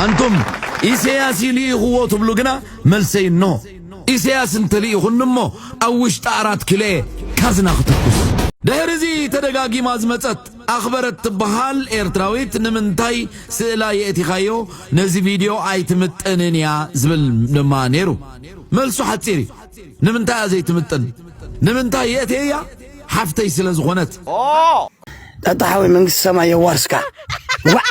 ኣንቱም ኢሰያስ እዩ ልኢኽዎ ትብሉ ግና፣ መልሰይ እኖ። ኢሰያስ እንተልኢኹኒ እሞ፣ ኣብ ውሽጢ ኣራት ኪሎ እየ ካዝና ክትኩስ። ድሕሪ እዚ ተደጋጊማ ዝመጸት ኣኽበረት ትበሃል ኤርትራዊት፣ "ንምንታይ ስእላ የእቲኻዮ? ነዚ ቪድዮ ኣይትምጥንን እያ" ዝብል ድማ ነይሩ። መልሱ ሓጺር እዩ። ንምንታይ እያ ዘይትምጥን? ንምንታይ የእትየያ? ሓፍተይ ስለ ዝኾነት። ጣጣ ሓወይ መንግስቲ ሰማይ የዋርስካ። ዋዕ!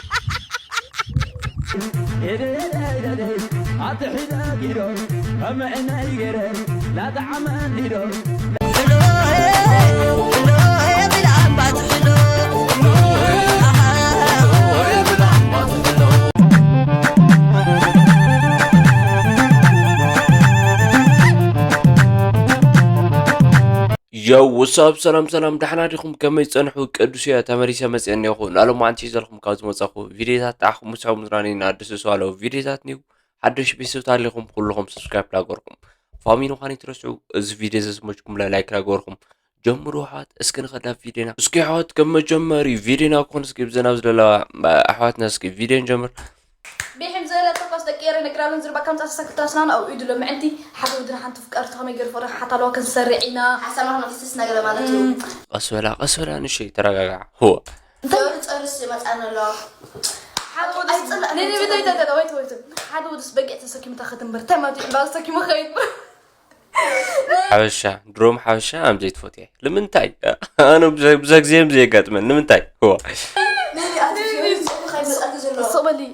ዮው፣ ወሳብ፣ ሰላም ሰላም፣ ደሓና ዲኹም? ከመይ ጸንሑ? ቅዱስ እየ፣ ተመሊሰ መጽየ እኒኹ። ናሎማዓንቲ ዘለኹም ካብ ዝመጻኹ ቪድዮታት ጣዕኹም ምስዑ ምዝራኒ እናደሰሱ ኣለዉ ቪድዮታት ኒው። ሓደሽ ቤተሰብ ታሊኹም ኩልኹም ሰብስክራይብ ላገርኩም። ፋሚሊ ምዃን ይትረስዑ። እዚ ቪድዮ ዘስመችኩም ላይክ ላገርኩም። ጀምሩ ኣሕዋት፣ እስኪ ንኸዳ ቪድዮና። እስኪ ኣሕዋት፣ ከም መጀመሪ ቪድዮና ክኾን እስኪ ብዘናብ ዝለለዋ ኣሕዋትና እስኪ ቪድዮ ንጀምር። ቢሒም ዝበለ ተኳስ ደቂ ኤረ ነግራለን ዝርባ ከም ጻሳ ክልተ ኣስናን ኣብኡ ኢዱ ሎምዕንቲ ሓደ ወድና ሓንቲ ፍቃር ተኸመይ ገይሩ ፍቅሪ ሓታ ኣለዋ ክንሰርዕ ኢና። ሓሳብና ክነፍስስ ነገር ማለት እዩ። ቀስ በላ፣ ቀስ በላ፣ ንእሽተይ ተረጋጋዕ። ሆ። እንታይ ጸርስ ይመጻና ኣሎ? ሓደ ወድስ፣ ኣይጽላእን፣ ኔ፣ ኔ፣ ኣይጽላእን። ወይት፣ ወይት፣ ወይት። ሓደ ወድስ በጊዕ ተሰኪሙ ተኸትንበር። ተማቲ ዕምባባ ተሰኪሙ ኸይድ። ሓበሻ፣ ድሮም ሓበሻ ኣም ዘይትፈትየ። ንምንታይ? ኣነ ብዙ፣ ብዙ ግዜ እዮም ዘየጋጥመን። ንምንታይ? ዋ። ኔ፣ ኔ፣ ኣቲ ኔ፣ ኔ፣ ኔ፣ ኔ፣ ኔ፣ ኔ፣ ኔ፣ ኔ፣ ኔ፣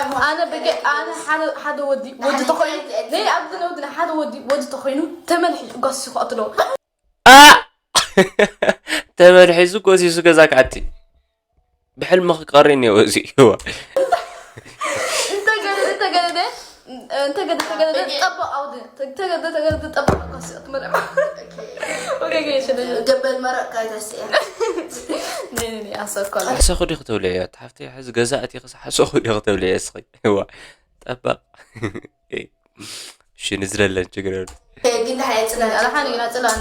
ኔ፣ ኣነ በገ-፣ ኣነ ሓደ፣ ሓደ ወዲ፣ ወዲ ተኾይኑ፣ ነይ ኣብዚ ነውድና ሓደ ወዲ፣ ወዲ ተኾይኑ ተመልሒ ጓስ ይኸእትሎ። ኣ! ተመልሒሱ ጎሲሱ ገዛ ክኣቲ። ብሕልሚ ክቀሪ እኒኦ እዚ። እዋ። እንተገደደ፣ እንተገደደ፣ እንተገደደ፣ እንተገደደ፣ ጠበቕ ኣውድ። እንተገደደ፣ እንተገደደ፣ ጠበቕ ጓስ ይኸእት መርዓ። ኦኬ። ኦኬ፣ ኦኬ፣ እሺ፣ እሺ። ገበል መረቅ ካይታስያ። ነይ፣ ነይ፣ ነይ፣ ኣሰርኳላ። ሓሰኹ ዲኺ ትብለዮ? ሓፍተይ፣ ሕዚ ገዛ ኣቲኺ ሓሰኹ ዲኺ ትብለዮ እስኺ? እዋ። ጠበቕ። እሺ፣ ንዝለለን ችግር የብሉን። ግን ደሓን ኣይጽላል። ኣነ ሓኒ ግን ኣጽላል።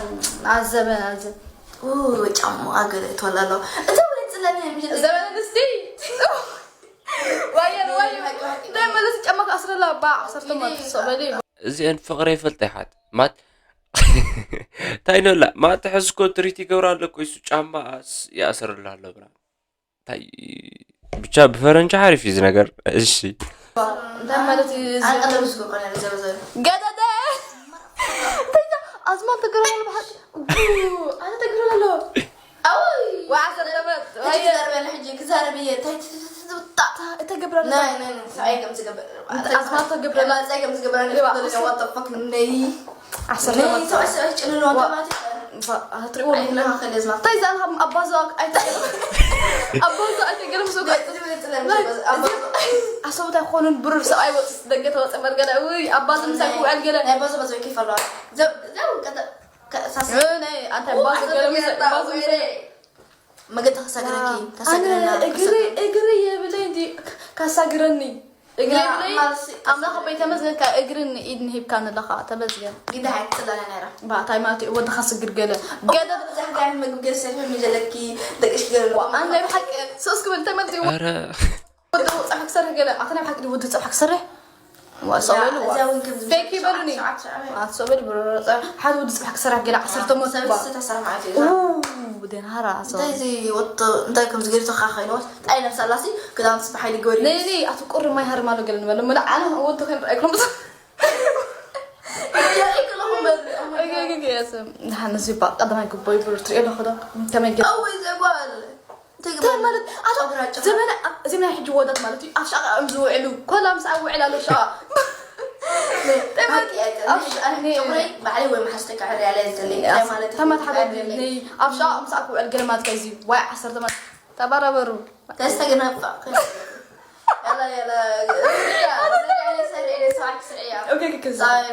ኣዘበ፣ ኣዘበ። ኡ፣ ጫማ ኣገለ እትወላ ኣለዋ። እዛ ወለ ጽላል ናይ ምሽ-፣ ዘበነ ንስቲ። ዋየን፣ ዋየን። ደም መለስ ጫማ ክኣስረላ፣ ባ፣ ዓሰርተ ማት ሰበሊ። እዚአን ፍቅሪ ይፈልጣ ይሓት። ማት-፣ እንታይ ነላ? ማት፣ ሕዚ እኮ ትሪት ይገብራ ኣሎ እኮ፣ እሱ ጫማ ኣስ-፣ ይኣስርላ ኣሎ ብላ። እንታይ ብቻ ብፈረንጂ ሓሪፍ እዩ እዚ ነገር። እሺ። እንታይ ማለት እዩ እዚ? ኣነ ቀደም ዝገብሮ ነይረ፣ ዘበ ዘበ። ገደደ! እንታይ እዛ ኣዝማን ተገረመሉ ብሓቂ? ው፣ ኣነ ተገረመሉ። ኣውይ! ወዓሰርተ ዓመት። ሕጂ ክዛረብ እየ፣ ሕጂ ክዛረብ እየ። እንታይ ት-፣ ት-፣ ት-፣ ት-፣ ታ-፣ እተገብረሉ ናይ፣ ናይ፣ ናይ፣ ሰብኣይ ከም ዝገብር። እንታይ ኣዝማን ተገብረሉ? ሰብኣይ ከም ዝገብር፣ እዋ፣ what the fuck፣ ነይ። ዓሰርተ ነይ፣ ዓመት። ሰብኣይ፣ ሰብኣይ ጭንሎ ዋ-፣ ተባቲ። ባ-፣ ኣትሪእዎ ኣለኹም። ኣይናኸል እዝማ። እንታይ ዝኣልኻ ኣብ ባዞ ኣይተገርም። ኣብ ባዞ ኣይተገርም፣ ሰው ናይ፣ ጽልም፣ ጽልም፣ ናይ፣ ኣባዞ። ዓሰቦት ኣይኮኑን፣ ብሩር ሰብኣይ ወጽ-፣ ደገ ተወጸ መርገዳ። ውይ፣ ኣብ ባዞ ምሳይ ክውዕል ገለ። ናይ ባዞ፣ ባዞ ይከይፍ ኣለዋ። ዘ-፣ ዘ-፣ ቀጠ-፣ ከ-፣ ሳስ-፣ እ፣ ናይ፣ ኣንተ ኡ፣ ባዞ ዓሰቦት ገለ ምሳይ፣ ገለ ባዞ ምሳይ። ወይኔ። መገዲ ከሳግረኪ፣ ኣነ ተሳግረና፣ እግሪ፣ ከሳግረና። እግሪ የብለይ እንዲ፣ ካሳግረኒ። እግሪ ያ፣ የብለይ። ማለሲ፣ ኣምላኽ ኣቦይ ተመስገን፣ ካብ እግርን ኢድን ሂብካኒ ኣለኻ፣ ተመስገን። ግዳ ሓንቲ ጽላለ ነይራ። ባ፣ እንታይ ማለት እዩ? ወድኻ ስግር ገለ። ገለ ብዙሕ ጋር ምግቢ ገለ ሰሪሑ ምጀለኪ፣ ደቅሽ ገለ። ዋ፣ ኣነ ናይ ብሓቂ፣ ሶስ ክብል፣ እንታይ ማለት እዩ? ኧረ። ወዲ ጸብሒ ክሰርሕ ገለ፣ ኣታ ናይ ብሓቂ ወዲ ጸብሒ ክሰርሕ? ዋ፣ ሰው ያ፣ በሉ፣ ዋ። እዚኣ እውን ከምዚ ፌክ ይበሉኒ። ሸውዓተ፣ ሸውዓተ፣ ሸውዓተ። ዋ፣ ሰው በሉ፣ ብሮ፣ ጸ-፣ ሓደ ወዲ ጽባሕ ክሰርሕ ገለ ዓሰርተ ሞት ሰበስተ ባ። ተሰርሕ ማለት እዩ። ኡ፣ ደናራ፣ ሰው። እንታይ እዚ ወጥ-፣ እንታይ ከም ዝገሪ ተኻኸይኖ? ጣይ ነብሳ ኣላሲ፣ ክዳን ጽባሕ ሓይሊ ገበሪ። ነይ፣ ነይ፣ ኣቲ ቁሪ ማይ ሃርም ኣሎ ገለ ንበሎ። መለ ዓነ ወዲ ኸን ርኣይኩም። ኦኬ፣ ኦኬ፣ ኦኬ፣ ያስ። ንሓን እዚ ባ፣ ቀዳማይ ግቦ ይብሉ፣ ትሪኦ ኣለኹ ዶ? ከመይ ገ-፣ ኣወይ፣ ዘጓል። እንታይ ማለት፣ ኣቶ ጨጉራ፣ ጨጉራ። ዘመና-፣ ዘመና ሕጂ ወዳት ማለት እዩ። ኣብ ሻቃ እዮም ዝውዕሉ። ኮላ ምስ ኣብ ውዕል ኣሎ ሻቃ። እንታይ ማለት፣ ኣብ ሻቃ፣ ጨጉረይ ባዕለይ ወይ መሓዝተይ ክዕርያ ለየ ዝደሊ። እንታይ ማለት እዩ? ተማት ሓደ ክዕርያ ለየ። ነይ፣ ኣብ ሻቃ ምስ ኣብ ውዕል ገለ ማለት ከዚ፣ ዋይ፣ ዓሰርተ ማለት። ተባራበሩ። ተስተግናፋ። ያላ፣ ያላ። ሰሪዐ፣ ሰሪዐ፣ ሰዓት ስዕያ። ኦኬ፣ ኦኬ፣ ከዚ። ጻይ።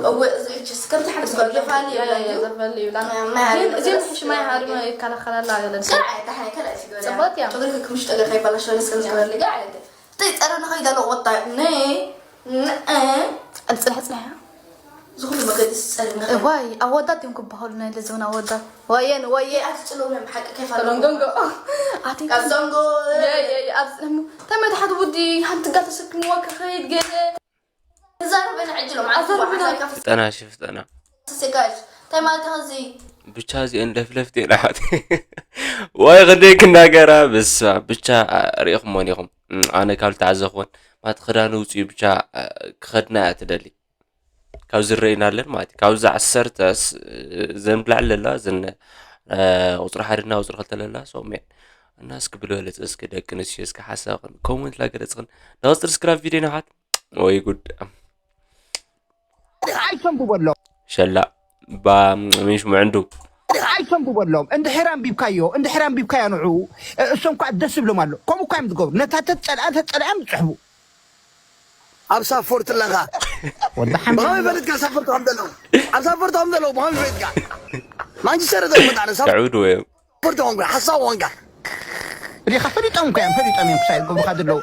እወ፣ እዚ ሕጂስ ከምቲ ሓንቲ ጓል ዘፋሊ ያ፣ ያ፣ ይብላ ያ፣ እዩ። ዘፋሊ ይብላ። ማይ፣ ማይ ግን ሃርም እዚ ዘበስ ምሕሽ ማይ ሃርም ይከላኸላላ ገለ። ጋዕ፣ ደሓይ፣ ካልኣይ ትገብርያ። ጽቡቅ እያ። ጨጉሪ ክምሽ ጠገር ከይባላሽ ወለስ ከም ዝገበርሊ፣ ጋዕ፣ ኣለ። ተይ፣ ጸረ ንኸይድ ኣሎ ወጣ። ነ፣ ነ፣ ጸል-፣ ጽናሕ፣ ጽናሕ። ዝኹሉ መገዲ ዝጸር ንኸይድ። እዋይ፣ ኣወዳት እዮም ክበሃሉ ናይ ለዘውን ኣወዳት። ወየን፣ ወየ። ኣቲ ጽልዎም እዮም ሓቂ ከይፋለሙ። ሎንጎንጎ። ኣቲ ካብ ዞንጎ። የ፣ የ፣ የ፣ ኣብ ጽ-፣ እንታይ ማለት ሓደ ሓንቲ ጋር ተሰክምዋ ክኸይድ ገለ። ተዛረበና ዕጅሎም፣ ዓሰርተ ኣዛርብና። ሓሳብ ፍጠና፣ እሺ፣ ፍጠና። ተዘጋጅ። እንታይ ማለት እዩ እዚ? ብቻ እዚአን ለፍለፍቲ ናሓት። ዋይ፣ ክንደይ ክናገራ፣ በስመ ኣብ። ብቻ፣ አ፣ ርኢኹሞን ኢኹም። እም፣ ኣነ ካብ ዝተዓዘኽዎን፣ ማለት ክዳን ውፅኡ ብቻ፣ አ፣ ክኸድና እያ ትደሊ። ካብ ዝረአዩና ኣለን ማለት እዩ። ካብዛ ዓሰርተ ስ-፣ ዘን ብላዕሊ ለላ፣ ዘን፣ አ፣ ቁፅሪ ሓደ እና ቁፅሪ ክልተ ለላ፣ ሶም እየን። እና እስኪ ብልበለፅ እስኪ ደቂ ኣንስትዮ እስኪ ሓሳብኽን ኮመንት ላገለፅኽን። ንቐፅል እስክራብ ቪድዮ ናሓት። ወይ ጉድ። ኣይተንብበሎም። ሸላ ባ ምሽ ምዕንዱ። ኣይተንብበሎም። እንድሕር ኣንቢብካዮ፣ እንድሕር ኣንቢብካዮ ንዑ፣ እ፣ እሶም እኳ ደስ ይብሎም ኣሎ። ከምኡ እኳ እዮም ዝገብሩ። ነታ ተጸልኣ፣ ተጸልኣ እዮም ዝጽሕፉ። ኣብ ሳፖርት ኣለኻ። ወዲ ሓምድ ብኸመይ ፈለጥካ ሳፖርት ከም ዘለዉ? ኣብ ሳፖርት ከም ዘለዉ ብኸመይ ፈለጥካ? ማንቸስተር እቶም መጣነ ሳፖርት ከዕብዱ እዮም። ቁርጥ ኾንካ፣ ሓሳብ ኾንካ። ዲኻ ፈሊጦም እኮ እዮም፣ ፈሊጦም እዮም ክሳይ ዝገብሩኻ ዘለዉ።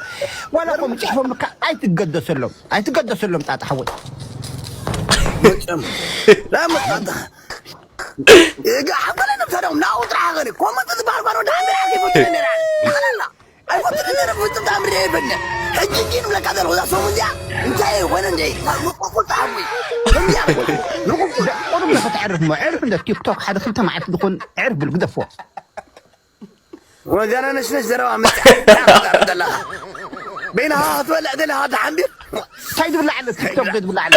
ዋላ እኮ ምጽሕፎም እካ ኣይትገደሰሎም፣ ኣይትገደሰሎም ጣጣ ሓወይ። መጨም። ለምን ጣጣ? እጋ ሓበለ ነብሰዶም፣ ናው ጥራሕ ኸኒ። ኮመንት ዝበሃል ጓል ወዲ ሓንቲ ርሓ ከይፈቱ ነራ። ኣኸለላ። ኣይፈቱ ነራ፣ ፍጹም ተኣምር የብለ። ሕጂ ግን ብለካ ዘለኹ፣ እዛ ሰሙን እዚኣ፣ እንታይ ይኾነ እንደ? መቆቆል ተሓሙይ። ከምዚኣ ንቁም። ቁሩብ ነኸ ተዕርፍ እሞ፣ ዕርፍ እንደ ቲክቶክ ሓደ ክልተ መዓልቲ ዝኾን ዕርፍ ብል ግደፎ። ወገና ነሽነሽ ዘረባ መጽኣ። ተዛረብ ዘለኻ። በይንኻ ክትበልዕ ዘለኻ ተሓንቢር። እንታይ ዝብላዕ ኣሎ? ቲክቶክ ዶ ዝብላዕ ኣሎ?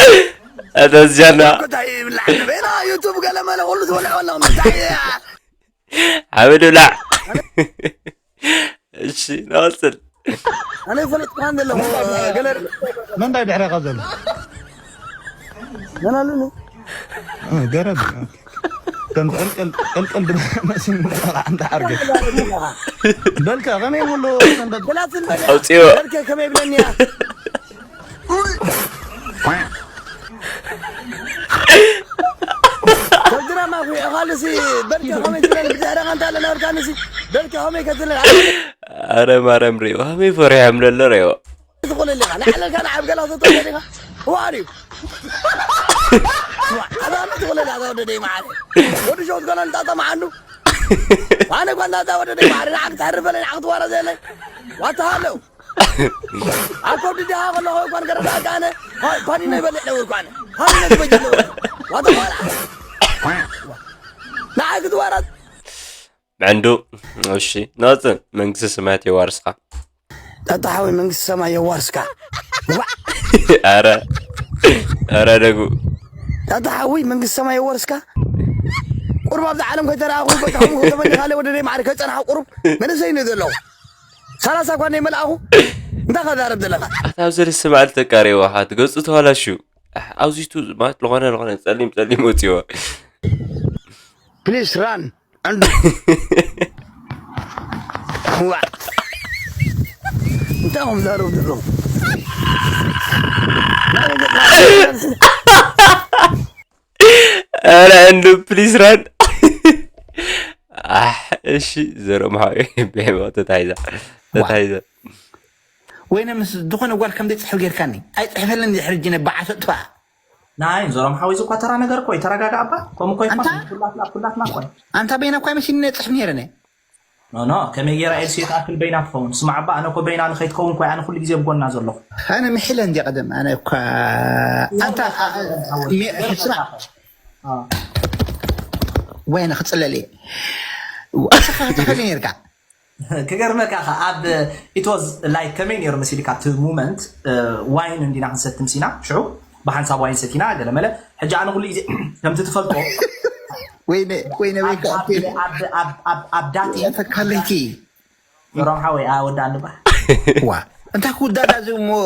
ኣታ ዝያና። እንታይ ይብላዕ ኣሎ? በይንኻ ዩቱብ ገለ መለ ኩሉ ትበልዖ ኣለኹም። እንታይ እያ? ሓመድ ብላዕ። እሺ፣ ንቐጽል። ኣነ ይፈለጥካ እንደ ኣለኹ፣ ገለ መን እንታይ ድሕረኻ ዘሎ? መን ኣለኒ? እ፣ ገረድ። ከም ቀልቀል፣ ቀልቀል ድማ መሲሉ ኣንተ ዓርገ። በልካ፣ ከመይ ሙሉ ሰንበት? ገላጽን በል። ኣውጽዮ። በልከ ከመይ ብለኒ እያ? ከብድና ማኩ፣ እኻልሲ በልከ ከመይ ትብለኒ? ብድሕረኻ እንተ ኣለና በልካ ንሲ፣ በልከ ከመይ ከትብለኒ? ኣረ ማርያም ሪኦ፣ ከመይ ፈሪሖም ለሎ ሪኦ። ትኽእል ኢኻ። ንዓለልካ ንዓብ ገላ ተጠቕመ ዲኻ? ዋሪ። ኣዛ ትኽእል ኢኻ፣ ኣዛ ወደደይ መዓረ። ወዲ ሸውት ገና ንጣጣ መዓኑ። ኣነ እኳ እንዳዛ ወደደይ መዓረ፣ ንዓክ ትሕርፈለይ፣ ንዓክ ትዋረዘለይ። ዋታ ሃለው። ኣብ ከብዲ ድሃ ከለኹ እኳ ንገረዳእካ ኣነ፣ ፓ-፣ ፓኒኖ ይበልዕ ነበር እኳ ኣነ። ፓኒኖ ትበጅ ነበር። ዋታ ዋላ። ንዓክ ትዋረዝ። መዕንዱ፣ እሺ፣ ናጽ መንግስቲ ሰማያት የዋርስካ። ጣጣ ሓወይ መንግስቲ ሰማይ የዋርስካ። ዋዕ! ኣረ፣ ኣረ ደጉ። ጣጣ ሓወይ መንግስቲ ሰማይ የዋርስካ። ቁሩብ ኣብዛ ዓለም ከይተረኣኹ፣ በቃ፣ ከምኡ ተመኒኻለ ወደ ደይ ማዕረ ከይጸናሕኩ ቁሩብ መንእሰይ ነው ዘለኹ። ሰላሳ እኳ ነይመልኣኹ፣ እንታይ ከዛረብ ዘለኻ? ኣታ ኣብዚ ርእሲ በዓል ተቃሪዋ፣ ሓት ገጹ ተዋላሹ። ኣሕ፣ ኣብዚቱ ማለት ዝኾነ፣ ዝኾነ ጸሊም፣ ጸሊም ወጺዎ። ፕሊስ ራን። ዓንዱ። ዋ። እንታይ እዮም ዛረቡ ዘለዉ? ኧረ እንዱ ፕሊስ ራን። ኣሕ፣ እሺ፣ ዘሮ መሓዊ ብሕማም ተታሒዛ። ዋ። ተታሒዛ። ወይነ ምስ ዝኾነ ጓል ከም ዘይጽሕፍ ጌርካኒ። ኣይጽሕፈልን ድሕሪ ጅነ በዓሰጥፋ። ናይ ዞሮም ሓወይ፣ እዚ እኳ ተራ ነገር እኮ እዩ። ተረጋጋ ኣባ። ከምኡ እኮ ይኮን። ኣንታ? ኩላትና፣ ኩላትና እኮ እዩ። ኣንታ በይና እኳ መሲኒ ነጽሕፍ ነይረ ነ። ኖ፣ ኖ፣ ከመይ ጌራ ኤልሲ ትኣክል በይና ትኸውን? ስማዕ ኣባ፣ ኣነ እኮ በይና ንኸይትኸውን እኮ እየ ኣነ ኩሉ ግዜ ኣብ ጎና ዘለኹ። ኣነ ምሒለ እንዲ ቀደም፣ ኣነ እኳ ኣንታ፣ አ-፣ አ-፣ ሚ-፣ ስማዕ። አ። ወይነ ክጽለል እየ። ኣሰኻ ክትኸሊ ነይርካ። ክገርመካ ኸ ኣብ it was like ከመይ ነይሩ መሲልካ እቲ ሙመንት? እ፣ ዋይን እንዲና ክንሰቲ ምሲና ሽዑ ብሓንሳብ ዋይን ሰቲና ገለ መለ። ሕጂ ኣነ ኩሉ ግዜ ከምቲ ትፈልጦ ወይነ፣ ወይነ፣ ወይ ኣብ፣ ከኣ ኣብ፣ ኣብ፣ ኣብ፣ ኣብ፣ ኣብ ዳቲ ተካለይቲ። ሮም ሓወይ፣ ኣወዳእኒ ባ። ዋ፣ እንታይ ክውዳዳ እዚ ሞ-፣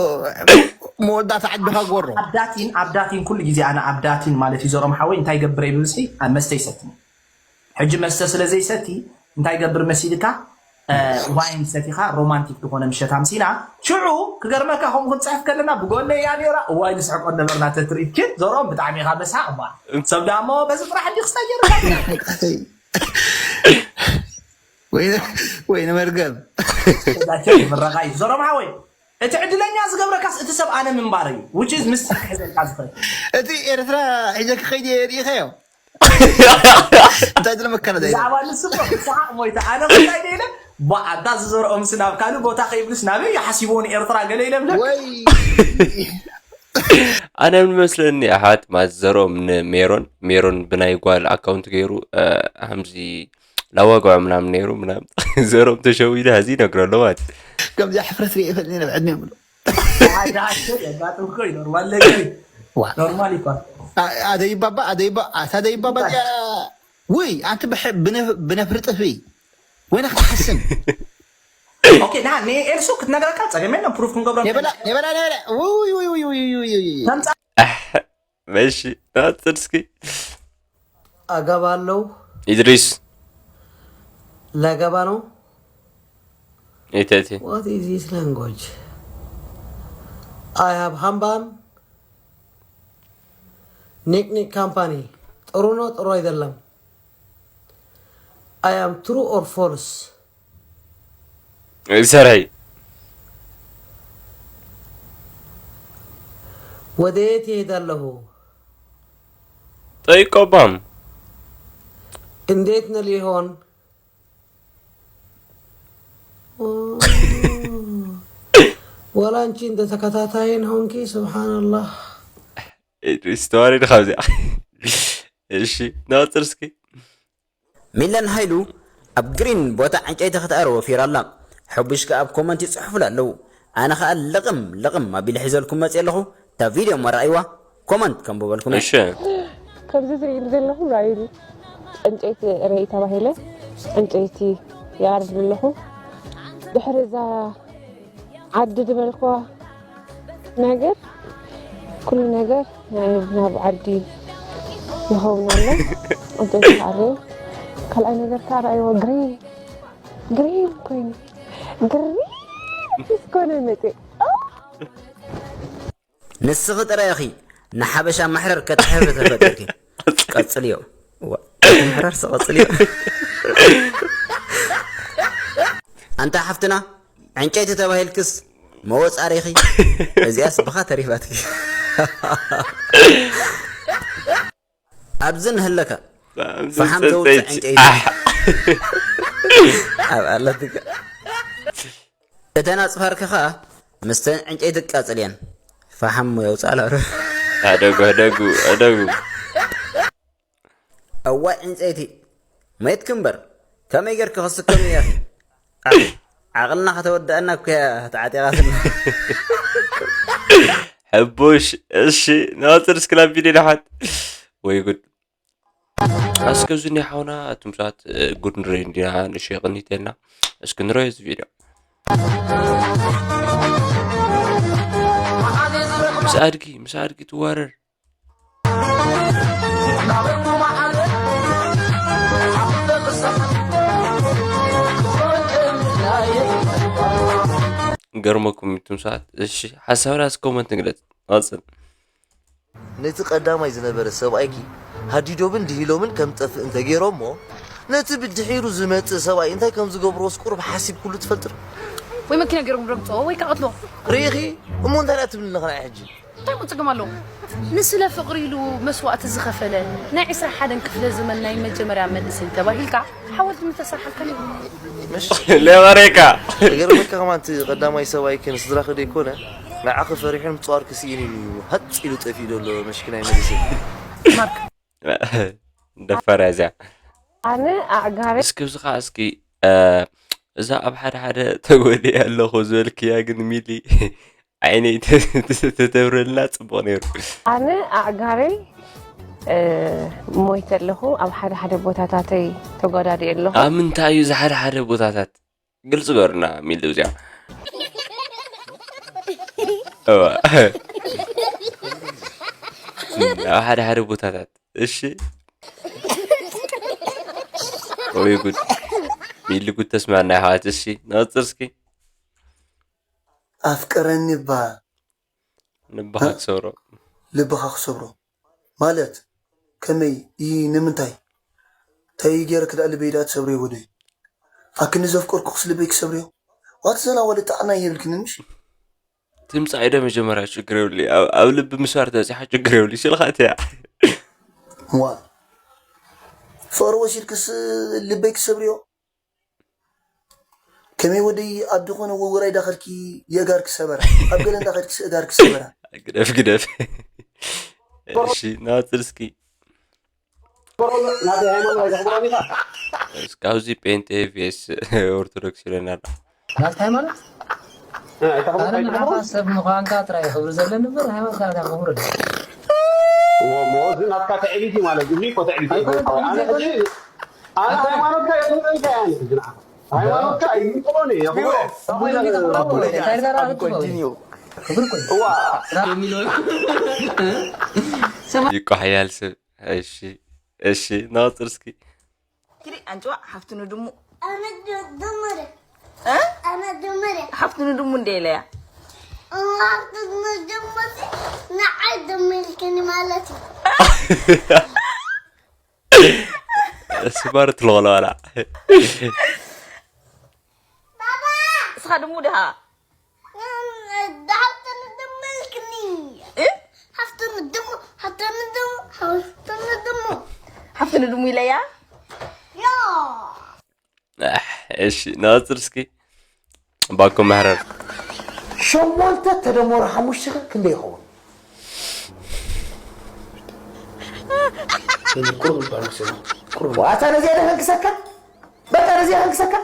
መወዳእታ ዓድኻ ጎሮ? ኣብ ዳቲን፣ ኣብ ዳቲን ኩሉ ግዜ ኣነ ኣብ ዳቲን ማለት እዩ ዞሮም ሓወይ እንታይ ገብረ እዩ ብብዝሒ ኣብ መስተ ይሰቲ። ሕጂ መስተ ስለ ዘይሰቲ እንታይ ገብር መሲልካ? እ፣ ዋይን ሰቲኻ ሮማንቲክ ዝኾነ ምሸት ኣምሲና። ሽዑ ክገርመካ ከምኡ ክንጽሕፍ ከለና ብጎነይ እያ ነይራ። እዋይ ንስሕቆ ነበርና ተትርኢ። ግን ዞሮም ብጣዕሚ ኢኻ መስሓቕ እባ። ሰብ ዳሞ በዚ ጥራሕ እንዲ ክስታይ ገይርካ። ወይነ፣ ወይነ መርገም። እዛቸው ምረቓ እዩ። ዞሮም ሓወይ፣ እቲ ዕድለኛ ዝገብረካስ እቲ ሰብ ኣነ ምንባር እዩ። Which is ምስ ሕዘልካ ዝኽእል። እቲ ኤርትራ ሒዘ ክኸይድ እየ ርኢኸዮ። እንታይ ዝለመከነ ዘይብሉ። ብዛዕባ ንሱ እኮ ብሰሓቕ ሞይተ። ኣነ እንታይ ደይለ? ባዓታ ዝዘርኦም ስናብ ካልእ ቦታ ከይብልስ ናበይ ይሓሲቦ ንኤርትራ ገለ ኢለምለክ። ወይ ኣነ ምን መስለኒ ኣሓት ማዘሮም ንሜሮን ሜሮን ብናይ ጓል ኣካውንት ገይሩ እ፣ ሃምዚ ላዋግዖ ምናምን ነይሩ ምናምን ዘሮም ተሸዊዱ ሀዚ ይነግረሎ ማለት እዩ። ከምዚኣ ሕፍረት ሪኢ ይፈልኒ ናብ ዕድሜ ምሉ የጋጥምኮ ኖርማል ነገር እዩ። ዋ ኖርማል ይኳ አ- ኣደይ ባባ ኣደይ ባ ኣታ ኣደይ ባባ እዚኣ ውይ ኣንቲ ብሕ- ብነ- ብነፍሪ ጥፍኢ ወይና ክትሓስን ኦኬ ና ንኤልሱ ክትነግረካ ጸገም የለን ፕሩፍ ክንገብሮ የበላ የበላ የበላ ውይ ውይ ውይ ውይ ውይ ውይ ውይ ተምጻ መሺ ናጽር እስኪ አገባለሁ። ኢድሪስ ላገባ ነው። ኢተቲ What is this language? I have ሃምባን ኒክኒክ ካምፓኒ ጥሩ ነው ጥሩ አይደለም? I am true or false? ሰራይ ወደ የት ይሄዳለሁ? ጠይቆባም እንዴት ነው ሊሆን? ወላ አንቺ እንደ ተከታታይን ሆንኪ። ስብሓንላህ። ኢድሪስ ተዋሪድ ካብዚኣ እሺ ናጽር እስኪ ሚለን ሃይሉ ኣብ ግሪን ቦታ ዕንጨይቲ ክትኣር ወፊራ ኣላ። ሕቡሽ ከኣ ኣብ ኮመንት ይጽሕፉላ ኣለዉ። ኣነ ከኣ ልቕም ልቕም ኣቢለ ሒዘልኩም መጽየ ኣለኹ። እታ ቪድዮ እሞ ረኣይዋ፣ ኮመንት ከንብበልኩም እየ። እሺ ከምዚ ዝርእም ዘለኹም ራእዩኒ። ዕንጨይቲ ርእይ ተባሂለ ዕንጨይቲ ይኣርድ ኣለኹ። ድሕሪ እዛ ዓዲ ዝበልክዋ ነገር ኩሉ ነገር ናይ ናብ ዓዲ ይኸውን ኣሎ። ዕንጨይቲ ተኣርዩ። ካልኣይ ነገር ከዓ ረኣይዎ ግሪን ግሪን ኮይኑ ግሪን ምስ ኮነ መፅእ ንስኺ ጥራይ ኢኺ ንሓበሻ መሕረር ከተሕሪ ተፈጢርኪ። ቀጽልዮ። ዋ፣ እቲ ምሕራር ስቐጽልዮ። ኣንታ ሓፍትና ዕንጨይቲ ተባሂልክስ መወጻሪኺ። እዚኣስ ብኻ ተሪፋትኪ። ኣብዚ ንህለካ ፈሓም ዘውፅእ ዕንጨይቲ ኣብ ኣለትካ። እተን ኣፅፋርኪ ኸዓ ምስተን ዕንጨይቲ ቃፅል እየን። ፈሓም የውፅኣላ። ኣደጉ ኣደጉ ኣደጉ እዋይ ዕንፀይቲ መይትኪ እምበር ከመይ ጌርኪ ክስከም እያኺ። ዓቕ- ዓቕልና ከተወድኣና እኮ እያ ተዓጢቓትና። ሕቡሽ እሺ ናፅር እስክላ ቪድዮ ደሓት ወይ ጉድ እስከ ዙኒ ሓውና እቱም ሰባት ጉድ ንርኢ እንዲና ንሸ ቅኒት የልና እስኪ ንረዮ እዚ ቪድዮ ምስ ኣድጊ ምስ ኣድጊ ትዋረር ገርመኩም እቱም ሰባት እሺ ሓሳብና እስከ ኮመንት ንግለጽ ቀጽል ነቲ ቀዳማይ ዝነበረ ሰብኣይኪ ሃዲዶምን ድሂሎምን ከም ዝጠፍእ እንተገይሮሞ፣ ነቲ ብድሒሩ ዝመጽእ ሰብኣይ እንታይ ከም ዝገብርዎስ ቁሩብ ሓሲብክሉ ትፈልጢ ዶ? ወይ መኪና ገይሮም ረግፅዎ ወይ ከዓ ቀትልዎ። ርኢኺ? እሞ እንታይ ደኣ ትብሊ ኣለኺ ንዓይ ሕጂ? እንታይ እሞ ፀገም ኣለዎ? ንስለ ፍቕሪ ኢሉ መስዋእቲ ዝኸፈለ ናይ ዕስራ ሓደን ክፍለ ዘመን ናይ መጀመርያ መንእሰይ ተባሂልካ ሓወልቲ ምተሰርሓልካ ነይሩ። ለበሬካ ይገርመካ ከማን እቲ ቀዳማይ ሰብኣይኪ ንስድራኺ ደይኮነ ንዓኺ ፈሪሑ ንምፅዋርኪ ስኢኑ ኢሉ ሃፅ ኢሉ ጠፊኡ ዘሎ መሽኪናይ መንእሰይ። ደፋር እያ እዚኣ ኣነ ኣዕጋረ እስኪ ኣብዚ ከዓ እስኪ እ፣ እዛ ኣብ ሓደ ሓደ ተጎዲኤ ኣለኹ ዝበልክያ ግን ሚሊ ዓይነይ ተተብረልና ፅቡቅ ነይሩ ኣነ ኣዕጋረይ እ፣ ሞይተ ኣለኹ ኣብ ሓደ ሓደ ቦታታተይ ተጓዳዲ ኣለኹ ኣብ ምንታይ እዩ እዚ ሓደ ሓደ ቦታታት ግልፂ ገሩና ሚሊ እዚኣ እዋ። ኣብ ሓደ ሓደ ቦታታት እሺ ወይ ጉድ ሚሊ ጉድ ተስማና ይሓዋት እሺ ነፅር እስኪ ኣፍቅረኒ እባ ንባኻ ትሰብሮ ልብኻ ክሰብሮ ማለት ከመይ ይ ንምንታይ እንታይ ገይረ ክዳእ ልበይ ዳኣ ትሰብርዮ ወደይ ኣክኒ ዘፍቀርኩ ክስ ልበይ ክሰብርዮ ዋት ዘላ ወደ ጣዕና የብልክኒ ምሽ ትምፃእ ኢደ መጀመርያ ችግር የብሉ ኣብ ልቢ ምስባር ተበፂሓ ችግር የብሉ ስልካ እትያ ዋ ፍቅሪ ወሲድክስ ልበይ ክሰብርዮ ከመይ ወደይ ኣብ ዝኾነ ውውራይ ዳኸድኪ የእጋርኪ ሰበራ፣ ኣብ ገለ እንዳኸድኪ እጋርኪ ሰበራ። ግደፍ ግደፍ። እሺ ናጽር እስኪ። ናተይ ሃይማኖት ኣይተኽብሮን ኢኻ። እስካብዚ ጴንጤ ቪኤስ ኦርቶዶክስ ይለና ኣሎ። ናት ሃይማኖት እ፣ ኣይተኽብሮን ኣነ ኣይተኽብሮን። ንዓኻ ሰብ ምዃንካ ጥራይ ክብሪ ዘለኒ እምበር ሃይማኖትካ ከኽብር ሞ- ሞ- እዚ ናትካ ትዕቢት እዩ ማለት እዩ። እዚ እኮ ትዕቢት እዩ። ኣነ ሕጂ ኣነ ሃይማኖትካ የኽብሮ ኢልካ እያ። ሕጂ ንዓኻ ሃይማኖትካ ይምጥሮን እዩ የኽብሮ። እንታይ ደራ ክትበው Continue. ክብር እኮ እዩ። እዋ ይቆሓያል ሰብ። እሺ እሺ ናጽር እስኪ። ትሪ ኣንጭዋ ሓፍቲ ንድሙ ኣነ ድምር እ? ኣነ ድምር ሓፍቲ ንድሙ እንደ ኢለያ እዋርት ንድምር ንዓይ ድምልክኒ ማለት እዩ። ስማርት ለኸለ ዋላ። ባባ እስኻ ድሙ ድሃ ሓፍቲ ንድምልክኒ እ? ሓፍቲ ንድሙ ሓፍቲ ንድሙ ሓፍቲ ንድሙ ሓፍቲ ንድሙ ኢለያ ዮ ኣሕ፣ እሺ ናጽር እስኪ። ባኮ መሕረር። ሸሞንተ ተደመሩ ሓሙሽተ ከ ክንደይ ይኸውን? ቁሩብ ዝበሃል ክሰማ ቁሩብ ዋታ ነዚኣ ደ ከንክሰካ? በቃ ነዚኣ ከንክሰካ?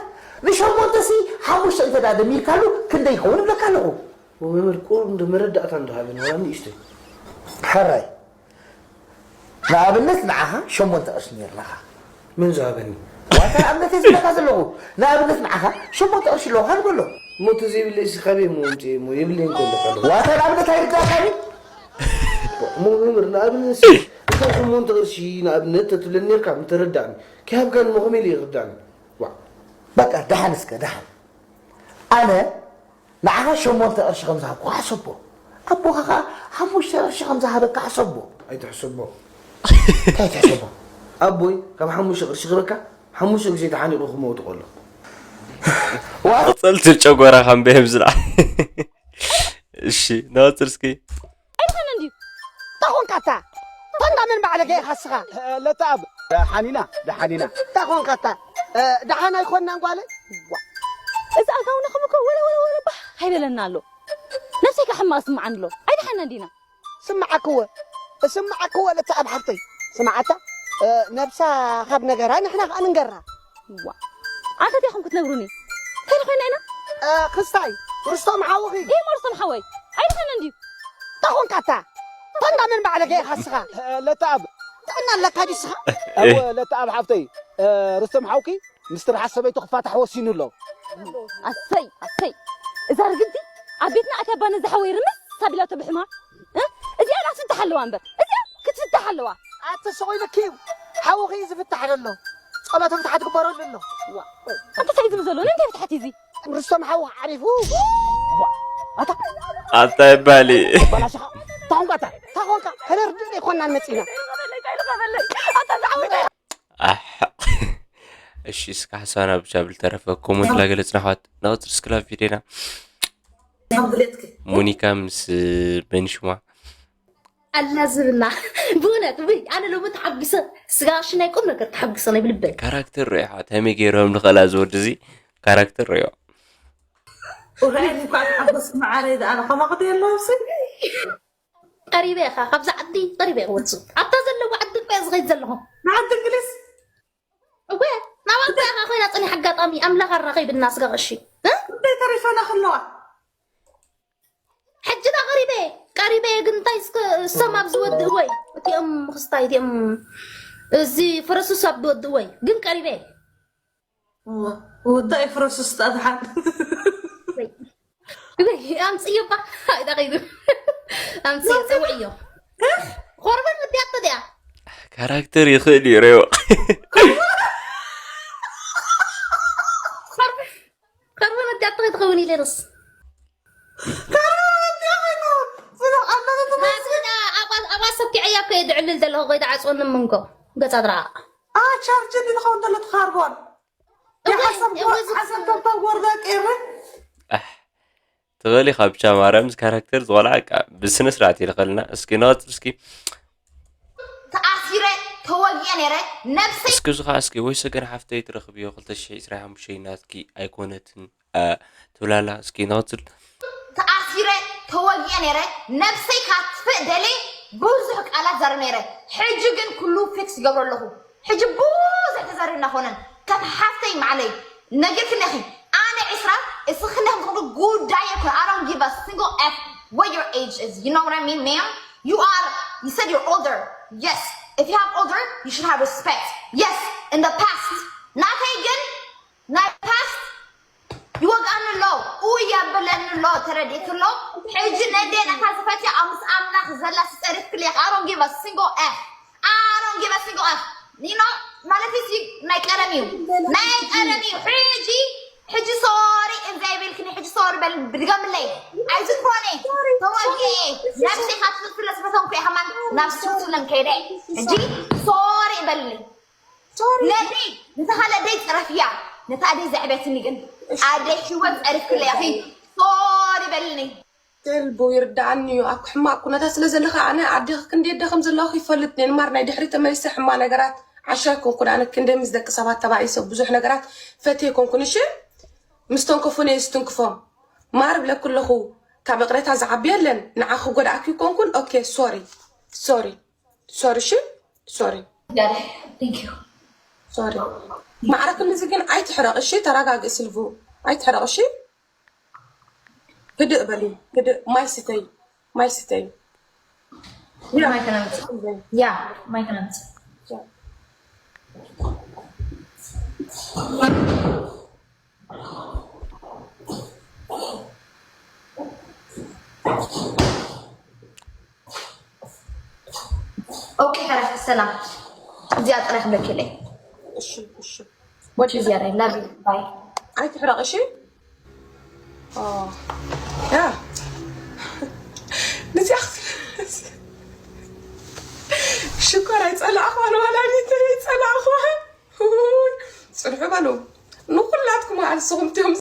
ንሸሞንተ ሲ ሓሙሽተ እንተ ደኣ ደሚርካሉ ክንደይ ይኸውን እብለካ ኣለኹ። መምህር ቁሩብ እንደ መረዳእታ እንዶ ሃበኒ ዋላ ንእሽተይ። ሕራይ ንኣብነት ንዓኻ ሸሞንተ ቅርሺ ነይርናኻ። መን ዝሃበኒ? ዋታ ንኣብነት እየ ዝብለካ ዘለኹ። ንኣብነት ንዓኻ ሸሞንተ ቅርሺ ኣለኹ ሃልበሎ። እሞ እቲ ዘይብለይ ሲ ካበይ እሞ ኣምፅኤ እሞ የብለይን እኮ ኣለካ ኣለኹ። ዋታ ንኣብነት ኣይርዳእካን እዩ። እሞ መምህር ንኣብነት ሲ እታ ሸሞንተ ቅርሺ ንኣብነት ተትብለኒ ነርካ ምተረዳእኒ። ከይሃብካኒ እሞ ከመይ ኢለ ይርዳእኒ? ዋ በቃ ደሓን እስከ ደሓን። ኣነ ንዓኻ ሸሞንተ ቅርሺ ከም ዝሃብኩ ሓሰቦ። ኣቦኻ ኸዓ ሓሙሽተ ቅርሺ ከም ዝሃበካ ሓሰቦ። ኣይትሕሰቦ። እንታይ ትሕሰቦ? ኣቦይ ካብ ሓሙሽተ ቅርሺ ክበካ ሓሙሽተ ግዜ ተሓኒቑ ክመውት ከሎ። ዋታ ቀጸልቲ ጨጎራ ከም በየም ዝላ። እሺ ናጽር እስኪ። ኣይኮነ እንድዩ። እንታይ ኾንካ ኣታ? ተንዳ መን ባዕለ ገይኻ እስኻ? ለተኣብ ደሓኒና ደሓኒና። እንታይ ኾንካ ኣታ? እ፣ ደሓን ኣይኮንናን ጓለይ? ዋ። እዚ ኣጋውና ከም እኮ ወለ ወለ ወለ ባህ ኣይበለና ኣሎ። ነብሰይ ከሕማ እስምዓን ኣሎ። ኣይደሓና እንዲና። ስምዓክወ። ስምዓክወ ለተኣብ ሓፍተይ። ስምዓታ። እ፣ ነብሳ ካብ ነገራ ንሕና ከኣ ንንገራ። ዋ። ኣንተ እንታይ ኹም ክትነግሩኒ? እንታይ ኮይና ኢና? እ፣ ክስታይ። ርስቶም ሓውኺ። ኢሞ ርስቶም ሓወይ። ኣይደሓና እንድዩ። እንታይ ኾንካ ኣታ? ተንዳ መን ባዕለ ገይኻ እስኻ? ለተኣብ ጥዕና ኣለካ ድዩ እስኻ? እህ። ለተኣብ ሓፍተይ እ፣ ርስቶም ሓውኪ ምስ ትርሓስ ሰበይቱ ክፋታሕ ወሲኑ ኣሎ። ኣሰይ ኣሰይ። እዛ ርግምቲ ኣብ ቤትና ኣትያ ባነ ዝሓወይ ርምስ ሳቢላቶ ብሕማ። እ? እዚኣ ዳኣ ትፍታሕ ኣለዋ እምበር እዚኣ ክትፍታሕ ኣለዋ። ኣቲ ስቕ ኢልኪ እዩ። ሓውኺ እዩ ዝፍታሕ ዘሎ። ጸሎተ ፍትሓት ግበረሉ ኣሎ። ዋ። ኣንተ እንታይ ዝብል ዘሎ? ንምንታይ ፍትሓት እዩ እዚ? ርስቶም ሓውኺ ዓሪፉ። ኣታ ኣታ ይባሊ። ታኹንካ እታ ታኾንካ ከነርድእ ዘይኮናን መጺና። ኣሕ። እሺ እስከ ሓሳብና ብቻ ብልተረፈ ኮመንት ላገለጽና ኣሕዋት ንቐጽል እስክላ ቪድዮና። ከም ድሌትኪ ሞኒካ ምስ በኒሽማ ኣላ ዝብና ብእውነት ውይ ኣነ ሎሚ ተሓጒሰ ስጋ ሽናይ ቁም ነገር ተሓጒሰ ናይ ብልበይ ካራክተር ሪኦ ኣሕዋት ከመይ ገይሮም ንኽእላ ዝወዲ እዚ ካራክተር ሪኦ ኡራኤል እኳ ተሓጎስ መዓረይ ደኣ ከማኽዶ የለውሲ ቀሪበ ኢኻ ካብዛ ዓዲ ቀሪበ ክወፅእ ኣብታ ዘለዎ ዓዲ እኮ እየ ዝኸይድ ዘለኹ ንዓዲ እንግሊዝ እወ ናባታ ኢኻ ኮይና ፀኒሕ ኣጋጣሚ ኣምላኽ ኣራኸይብና ስጋ ቀሺ እንታይ ተሪፈና ከለዋ ሕጂ ዳ ቀሪበ ቀሪበ ግን እንታይ እስከ ሰም ኣብ ዝወድእ ወይ እቲኦም ክስታይ እቲኦም እዚ ፍረሱስ ኣብ ዝወድእ ወይ ግን ቀሪበ ወዳኢ ፍረሱስ ጣድሓን ኣምፅዮ ባ ኣይዳ ከይዱ ኣምፅዮ ፀውዕዮ ኮርበን ወዲያቶ ድያ ካራክተር ይኽእል እዩ ሬዎ ኮርበን ወዲያቶ ከይትኸውን ኢለ ንስ ኣባ ሰኪዐያ እኮ እየ ድዕልል ዘለኹ ኮይዳ ዓፅወኒ ምንኮ ገፃ ድረኣ ቻርጅ እንዲ ዝኸውን ዘሎ ትኻርቦን የሓሰብ ሓሰብ ከብታ ወርዳ ቀይረ ትኽእል ኢኻ ብቻ ማርያም እዚ ካራክተር ዝቆልዓ በቃ ብስነ ስርዓት ይልኸልና እስኪ ንቐፅል እስኪ ተኣሲረ ተወጊአ ነይረ ነብሰይ እስኪ እዚ ከዓ እስኪ ወይ ሰገን ሓፍተይ ትረኽብዮ ክልተ ሽሕ ዕስራን ሓሙሽተን ናትኪ ኣይኮነትን ትብላላ። እስኪ ንቐጽል። ተኣሲረ ተወጊአ ነይረ፣ ነብሰይ ካትፍእ ደልየ ብዙሕ ቃላት ዛረብ ነይረ። ሕጂ ግን ኩሉ ፊክስ ይገብሮ ኣለኹ። ሕጂ ብዙሕ ተዛሪብና ኮነን ከም ሓፍተይ ማዕለይ ነጊርክኒ ኢኺ። ኣነ ዕስራ እስኺ ክንደይ ከም ትኽእሉ ጉዳይ ኣይኮነ። I don't give a single F what your age is. You know what I mean, ma'am? You are, you said you're older. Yes. If you have older, you should have respect. Yes. In the past. ናተይ ግን ናይ past ይወግኣኒ ኣሎ፣ ኡይ የብለኒ ኣሎ። ተረዲእኪ ኣሎ። ሕጂ ነዴ ናታ ዝፈትያ ኣብ ምስ ኣምላኽ ዘላ ስጸሪፍክልያ። I don't give a single F. I don't give a single F. You know? ማለት እዚ ናይ ቀደም እዩ፣ ናይ ቀደም እዩ። ሕጂ ሕጂ ሶሪ እንዘይብልክኒ ሕጂ ሶሪ በል ብድገምለይ። ኣይዚ ኮነ ተዋጊኤ ነብሲ ካትፍል ስለ ዝፈተንኩ እየ ከማን ናብ ስዊትዘርላንድ ከይደ። ሕጂ ሶሪ በልኒ። ነደይ ነታ ካልእ ኣደይ ጸረፍያ። ነታ ኣደይ ዘዕበትኒ ግን ኣደይ ሽወት ጸሪፍክለይ ኢኺ። ሶሪ በልኒ። ቴልቡ ይርዳኣኒ እዩ። ኣብ ሕማቕ ኩነታት ስለ ዘለኻ ኣነ ኣዴኺ ክንደይ ኣደ ከም ዘለኹ ይፈልጥ እየ። ንማር ናይ ድሕሪ ተመሊሰ ሕማቕ ነገራት ዓሻ ኣይኮንኩን። ኣነ ክንደይ ምስ ደቂ ሰባት ተባኢሰ ብዙሕ ነገራት ፈትየ ኣይኮንኩን። እሺ ምስ ተንከፉኒ እየ ዝትንክፎም። ማር ብለኩ ኣለኹ ካብ ይቕሬታ ዝዓቢ የለን። ንዓኺ ክጎድኣኪ ኣይኮንኩን። ኦኬ ሶሪ ሶሪ ሶሪ እሺ ሶሪ Got it. Thank you. ሶሪ ማዕረ ክንድዚ ግን ኣይትሕረቕ እሺ። ተረጋግእ ስልቡ ኣይትሕረቕ እሺ። ህድእ በሊ ህድእ። ማይ ስተይ ማይ ስተይ። ማይ ከነምጽእ። ያ ማይ ከነምጽእ። ኦኬ ተረፍ ሰላም። እዚኣ ጥራሕ በኪለይ። እሺ እሺ። ወዲ እዚኣ ናይ ላቪ ባይ። ኣይትሕረቕ እሺ። ኦ ያ ንዚኣ ሽኮር ኣይጸላእኳን ወላዲተይ ኣይጸላእኳን። ውይ፣ ጽንሑ በሉ ንኹላትኩም ኣልስኹም ትዮም።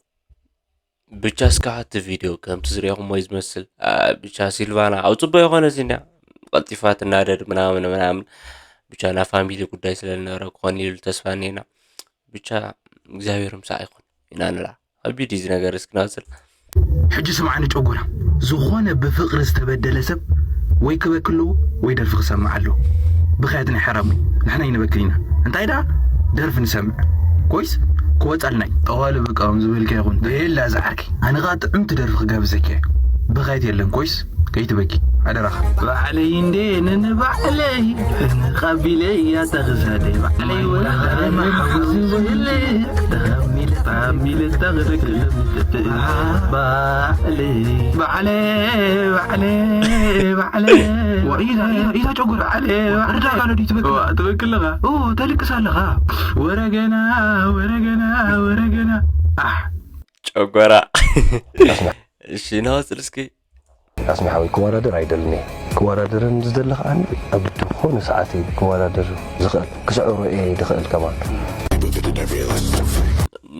ብቻ እስካዕ እቲ ቪድዮ ከምቲ ዝሪእኹሞ እዩ ዝመስል። አ፣ ብቻ ሲልቫና ኣብ ጽቡቅ የኾነ እዚኛ ቀልጢፋ ትናደድ ምናምን ምናምን። ብቻ ናይ ፋሚሊ ጉዳይ ስለ ዝነበረ ክኾን ኢሉ ተስፋ እኒና። ብቻ እግዚኣብሔር ምሳኣ ይኹን ኢና ንላ። ከቢድ እዩ እዚ ነገር እስኪ ናጽል። ሕጂ ስምዓኒ ጨጉራ፣ ዝኾነ ብፍቕሪ ዝተበደለ ሰብ ወይ ክበኪ ኣለዎ ወይ ደርፊ ክሰምዕ ኣለዎ። ብኽያት ናይ ሓራም እዩ። ንሕና ኣይንበክን ኢና። እንታይ ደኣ ደርፊ ንሰምዕ። ኮይስ ክወጻልና እዩ። ጠዋሊ በቃ ከም ዝበልካ ይኹን። የላ ዝዓርከይ። ኣነ ኸኣ ጥዕምቲ ደርፊ ክጋብዘኪ እየ። ብኽያት የለን ኮይስ ከይትበኪ ሓደራኻ። ባዕለይ እንዴ ንንባዕለይ ንኻቢለይ ያተኽሳደይ ባዕለይ ወላ ተኸሚለ ተኸሚለ ተኽልክ ባዕለይ ባዕለይ ባዕለይ ባዕለይ ኢዛ ኢዛ ኢዛ ጨጉር ባዕለይ ባዕለይ ዳጋ ነዲ ትበክል ትበክል ኣለኻ ኦ ተልቅስ ኣለኻ ወረገና ወረገና ወረገና ኣሕ ጨጎራ። እሺ ናወፅል እስኪ። ኣስሚ ሓወይ ክወዳደር ኣይደልን እየ። ክወዳደርን ዝደሊ ከዓኒ ኣብ ዝኾነ ሰዓት እየ ክወዳደር ዝኽእል። ክስዕሮ እየ ዝኽእል ከማን።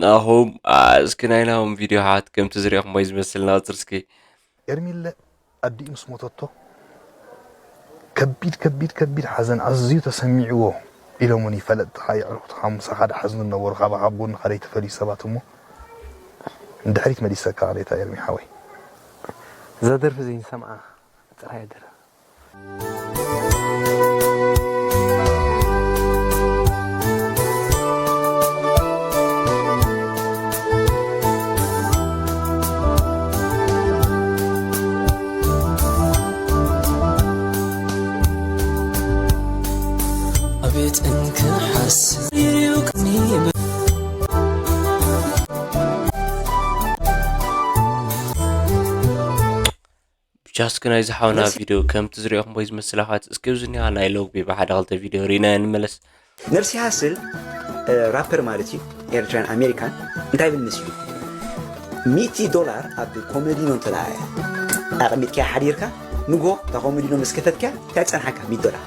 ናሆም አ፣ እስኪ ናይ ናሆም ቪድዮ ሓት ከምቲ ዝሪኦኹሞ እዩ ዝመስል። ናወፅል እስኪ። ኤርሚለ ኣዲኡ ምስ ሞተቶ ከቢድ ከቢድ ከቢድ ሓዘን ኣዝዩ ተሰሚዕዎ ኢሎምኒ ፈለጥትኻ የዕሩኽትኻ ምሳኻ ድሓዝኑ ዝነበሩ ካባኻ ኣብ ጎንኻ ዘይተፈልዩ ሰባት እሞ ንድሕሪት መሊሰካ ቅሬታ ኤርሚ ሓወይ። እዛ ደርፊ ዘይንሰምዓ ጥራይ ደርፍ። ኣቤት እንክሓስ ብቻ እስኪ ናይዚ ሓውና ቪድዮ ከምቲ ዝሪኦኹም ወይ ዝመስል ኣሕዋት እስኪ ኣብዚ እኒኣ ናይ ሎግቢ ብሓደ ክልተ ቪድዮ ርኢና ንመለስ። ነብሲ ሃስል ራፐር ማለት እዩ ኤርትራን ኣሜሪካን እንታይ ብል ምስ እዩ ሚእቲ ዶላር ኣብ ኮመዲኖ እንተ ኣቐሚጥካ ሓዲርካ ንጎ እታ ኮመዲኖ ምስ ከፈትካ እንታይ ጸንሓካ ሚእቲ ዶላር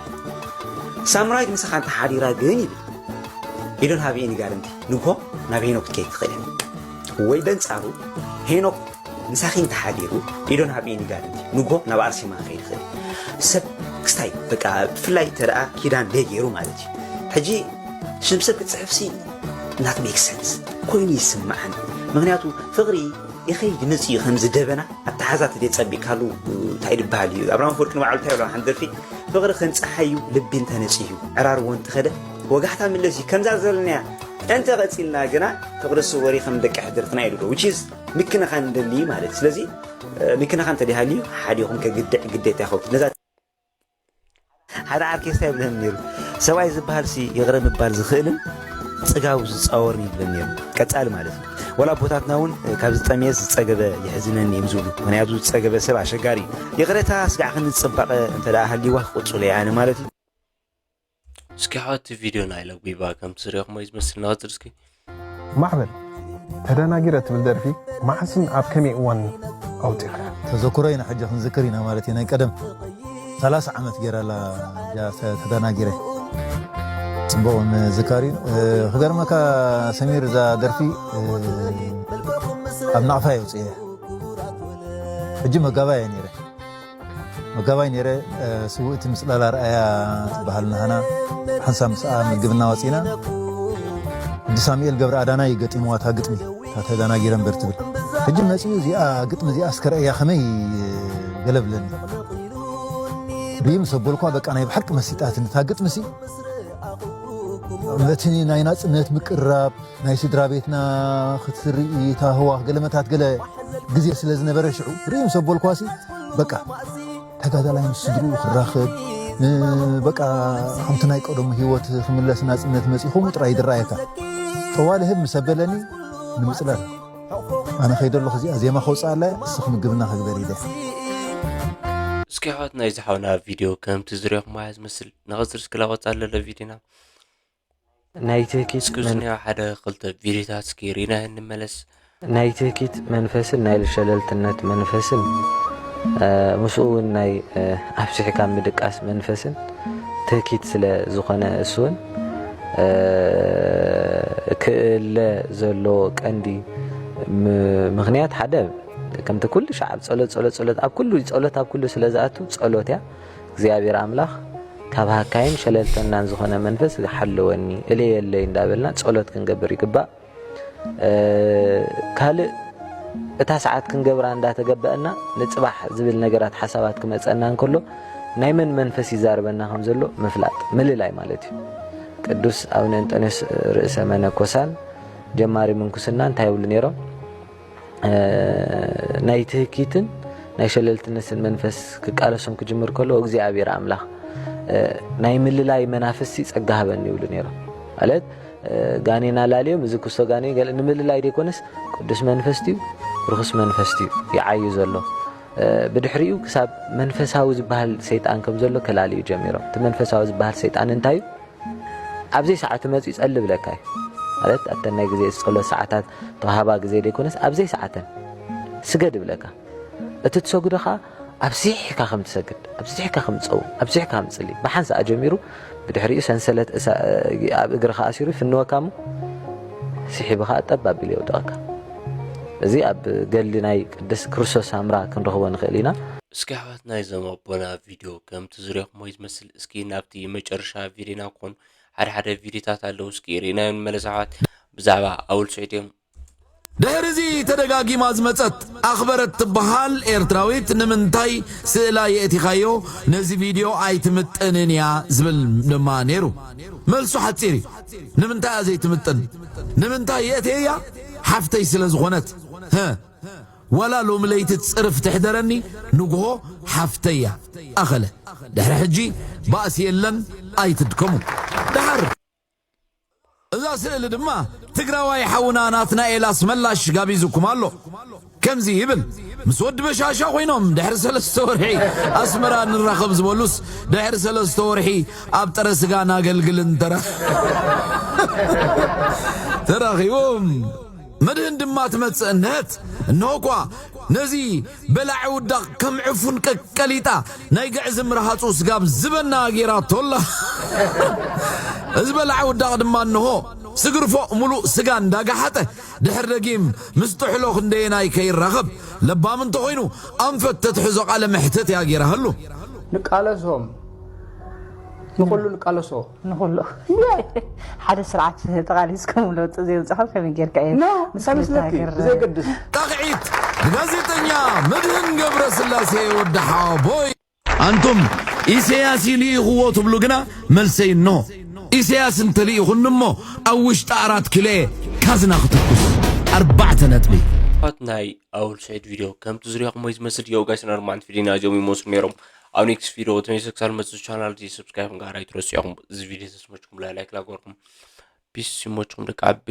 ሳምራዊት ምሳኻ እንተ ሓዲራ ግን ይብል ኢዶን ሃብኤን ጋርንቲ ንጎ ናብ ሄኖክ ክትከይድ ትኽእል ወይ በንጻሩ ሄኖክ ምሳኺ እንተ ሓዲሩ ኢዶን ሃብኤን ጋርንቲ ንጎ ናብ ኣርሴማ ክኸይድ ይኽእል ሰብ ክስታይ በቃ ብፍላይ ተደኣ ኪዳን ደይ ገይሩ ማለት እዩ ሕጂ ሽም ሰብ ክትፅሕፍሲ not make sense ኮይኑ ይስማዓኒ ምኽንያቱ ፍቕሪ ይኸይድ ይመጽእ እዩ፣ ከምዚ ደበና ኣተሓዛ ተዘይጸቢቕካሉ እንታይ ዝበሃል እዩ። ኣብርሃም ኣፈወርቂ ንባዕሉ እንታይ ይብሎ ሓንቲ ደርፊ፣ ፍቕሪ ከም ጸሓይ እዩ፣ ልቢ እንተነጺሁ ዕራርቦ እንተኸደ ወጋሕታ ምለስ እዩ። ከምዛ ዘለናያ እንተ ቀጺልና ግና ፍቕሪ ስወሪ ከም ደቂ ሕድርትና እዩ ዝብሎ፣ which is ምክንኻን ንደሊ እዩ ማለት እዩ። ስለዚ ምክንኻን እንተደይሃልዩ ሓዲኹም ከግድዕ ግዴታ ይኸውን። ነዛ ሓደ ዓርከይ እንታይ ይብለኒ ነይሩ፣ ሰብኣይ ዝበሃል ሲ ይቕረ ምባል ዝኽእልን ጽጋቡ ዝጻወርን ይብለኒ ነይሩ። ቀጻሊ ማለት እዩ። ወላ ኣቦታትና እውን ካብ ዝጠምየ ዝጸገበ ይሕዝነኒ እዮም ዝብሉ። ምኽንያቱ ዝጸገበ ሰብ ኣሸጋሪ እዩ። ይቕረታ ስጋዕ ክንዲ ጽባቐ እንተ ደኣ ሃልይዋ ክቕጽሎ እየ ኣነ ማለት እዩ። እስኪ ሓወቲ ቪድዮ ናይ ለጉባ ከምቲ ዝሪኦኹሞ እዩ ዝመስል። ንቐጽል እስኪ። ማዕበል ተደናጊረ ትብል ደርፊ መዓስን ኣብ ከመይ እዋን ኣውፂእኻያ? ተዘክሮ ኢና ሕጂ ክንዝክር ኢና ማለት እዩ። ናይ ቀደም ሰላሳ ዓመት ገይራላ እዛ ተደናጊረ። ፅቡቕ ምዝካር እዩ። ክገርመካ ሰሚር እዛ ደርፊ ኣብ ናቕፋ እየ ኣውፅኤ። ሕጂ መጋባይ እየ ነይረ። መጋባይ ነይረ። ስውእቲ ምፅላል ኣርኣያ ትበሃል ናህና ሓንሳብ ምስኣ ምግብና ወፂና። ወዲ ሳሙኤል ገብረ ኣዳናይ ገጢምዋ እታ ግጥሚ እታ ተደናጊረ እምበር ትብል። ሕጂ መፂኡ እዚኣ ግጥሚ እዚኣ እስከ ረኣያ ከመይ ገለ ብለኒ። ርእዩ ምስ ኣበልኳ በቃ ናይ ብሓቂ መሲጣትኒ እታ ግጥሚ ሲ ነቲ ናይ ናፅነት ምቅርራብ ናይ ስድራ ቤትና ክትርኢ እታ ህዋኽ ገለመታት ገለ ግዜ ስለ ዝነበረ ሽዑ ርእዩ ምስ ኣበልኳሲ በቃ ተጋዳላይ ምስ ስድርኡ ክራኸብ በቃ ከምቲ ናይ ቀደሙ ህይወት ክምለስ ናፅነት መፂ ከምኡ ጥራይ ዝረኣየካ ጠዋሊ ህብ ምስ ኣበለኒ ንምፅላል ኣነ ከይደ ኣለኹ እዚኣ ዜማ ከውፅኣላ እስኺ ምግብና ክግበር ኢለ እስኪ ኣሕዋት ናይዚ ሓውና ቪድዮ ከምቲ ዝሪኦኹም ኣያ ዝመስል ንቐፅል እስኪ ላቆፃ ኣለለ ቪድዮና ናይ ትህኪት እስኪ ዝኒኦ ሓደ ክልተ ቪድዮታት እስኪ ሪና እንመለስ። ናይ ትህኪት መንፈስን ናይ ሸለልትነት መንፈስን ምስኡ እውን ናይ ኣብሲሕካ ምድቃስ መንፈስን ትህኪት ስለ ዝኾነ እሱ እውን ክእለ ዘለዎ ቀንዲ ምኽንያት ሓደ ከምቲ ኩሉ ሻዕ ኣብ ጸሎት ጸሎት ጸሎት ኣብ ኩሉ ጸሎት ኣብ ኩሉ ስለ ዝኣቱ ጸሎት እያ እግዚኣብሔር ኣምላኽ ካብ ሃካይን ሸለልተናን ዝኾነ መንፈስ ሓልወኒ እለየለይ እንዳበልና ጸሎት ክንገብር ይግባእ። ካልእ እታ ሰዓት ክንገብራ እንዳተገበአና ንፅባሕ ዝብል ነገራት ሓሳባት ክመፀና እንከሎ ናይ መን መንፈስ ይዛርበና ከም ዘሎ ምፍላጥ ምልላይ ማለት እዩ። ቅዱስ ኣቡነ እንጠንዮስ ርእሰ መነኮሳን ጀማሪ ምንኩስና እንታይ ይብሉ ነይሮም? ናይ ትህኪትን ናይ ሸለልትነትን መንፈስ ክቃለሶም ክጅምር ከሎ እግዚኣብሔር ኣምላኽ ናይ ምልላይ መናፍስቲ ጸጋ ሃበኒ ይብሉ ነይሮም። ማለት ጋኔን ኣላልዮም እዚ ክስቶ ጋኔን ገለ ንምልላይ ዘይኮነስ ቅዱስ መንፈስ ድዩ ርኹስ መንፈስ ድዩ ይዓዩ ዘሎ። ብድሕሪኡ ክሳብ መንፈሳዊ ዝበሃል ሰይጣን ከም ዘሎ ከላልዩ ጀሚሮም። እቲ መንፈሳዊ ዝበሃል ሰይጣን እንታይ እዩ? ኣብ ዘይሰዓቱ መፂኡ ፀሊ ይብለካ እዩ። ማለት ኣብተን ናይ ግዜ ጸሎት ሰዓታት ተዋህባ ግዜ ዘይኮነስ ኣብ ዘይሰዓተን ስገድ ይብለካ። እቲ ትሰግዶ ከዓ ኣብዚሕካ ከም ትሰግድ፣ ኣብዚሕካ ከም ትፀውም፣ ኣብዚሕካ ከም ትፅሊ ብሓንሳእ ጀሚሩ ብድሕሪኡ ሰንሰለት እሳ- ኣብ እግርኻ ኣሲሩ ይፍንወካ እሞ ስሒቡ ከዓ ጠብ ኣቢሉ የውድቐካ። እዚ ኣብ ገድሊ ናይ ቅድስት ክርስቶስ ሳምራ ክንረኽቦ ንኽእል ኢና። እስኪ ኣሕዋት ናይዞም ኣቦና ቪድዮ ከምቲ ዝሪኦኹሞ እዩ ዝመስል። እስኪ ናብቲ መጨረሻ ቪድዮና ክኾን ሓደ ሓደ ቪድዮታት ኣለዉ እስኪ ርኢናዮ ንመለስ ኣሕዋት ብዛዕባ ኣውል ስዑድ እዮም። ድሕሪ እዚ ተደጋጊማ ዝመጸት ኣኽበረት ትበሃል ኤርትራዊት ንምንታይ ስእላ የእቲኻዮ ነዚ ቪድዮ ኣይትምጥንን እያ ዝብል ድማ ነይሩ። መልሱ ሓጺር እዩ። ንምንታይ እያ ዘይትምጥን? ንምንታይ የእትየያ? ሓፍተይ ስለ ዝኾነት። ዋላ ሎሚ ለይቲ ጽርፍ ትሕደረኒ ንግሆ ሓፍተያ ኣኸለ ድሕሪ ሕጂ ባእሲ የለን ኣይትድከሙ ድሓር እዛ ስእሊ ድማ ትግራዋይ ሓውና ናትናኤል ኣስመላሽ ጋቢዙኩም ኣሎ ከምዚ ይብል ምስ ወዲ በሻሻ ኮይኖም ድሕሪ ሰለስተ ወርሒ ኣስመራ ንራኸብ ዝበሉስ ድሕሪ ሰለስተ ወርሒ ኣብ ጥረ ስጋ ናገልግል እንተራ ተራኺቦም መድህን ድማ ትመጽእ እነሀት። እንሆ እኳ ነዚ በላዒ ውዳቕ ከም ዕፉን ቀቀሊጣ ናይ ግዕዝም ረሃጹ ስጋብ ዝበና ገይራቶ ኣላ። እዚ በላዒ ውዳቕ ድማ እንሆ ስግርፎ ሙሉእ ስጋ እንዳጋሓጠ ድሕር ደጊም ምስ ጥሕሎ ክንደየናይ ከይራኸብ ለባም እንተኾይኑ ኣንፈት ተትሕዞ ቃለ መሕተት እያ ገይራሃሉ። ንቃለሶም ንኹሉ ንቃለሶ። ንኹሉ ሓደ ስርዓት ተቓሊስኩም ለውጢ ዘይምፅኹም ከመይ ጌርካ እዩ ኖ ምስ እንታይ መስለኪ ክልተ ሃገር ብዘይገድስ ጣቕዒት ብጋዜጠኛ መድህን ገብረ ስላሴ ወዲ ሓወቦይ። ኣንቱም ኢሰያስ እዩ ልኢኽዎ ትብሉ ግና መልሰይ እንሆ። ኢሰያስ እንተልኢኹኒ እሞ ኣብ ውሽጢ ኣራት ኪሎ ካዝና ክትኩስ ኣርባዕተ ነጥቢ። ፋት ናይ ኣውል ሰዒድ ቪድዮ ከምቲ ዝሪኦኹም ወይ ዝመስል የው ጋይስ፣ ኣርባዕተ ቪድዮና እዚኦም ይመስሉ ነይሮም። ኣብ ኔክስት ቪድዮ ተመልሰ ክሳብ መፅእ ቻናል እዚ ሰብስክራይብ ጋር ኣይትረስዑ። እዚ ቪድዮ ተስመችኩም ላይ ላይክ ላገርኩም ፒስ ይመችኩም ደቂ ዓበይቲ።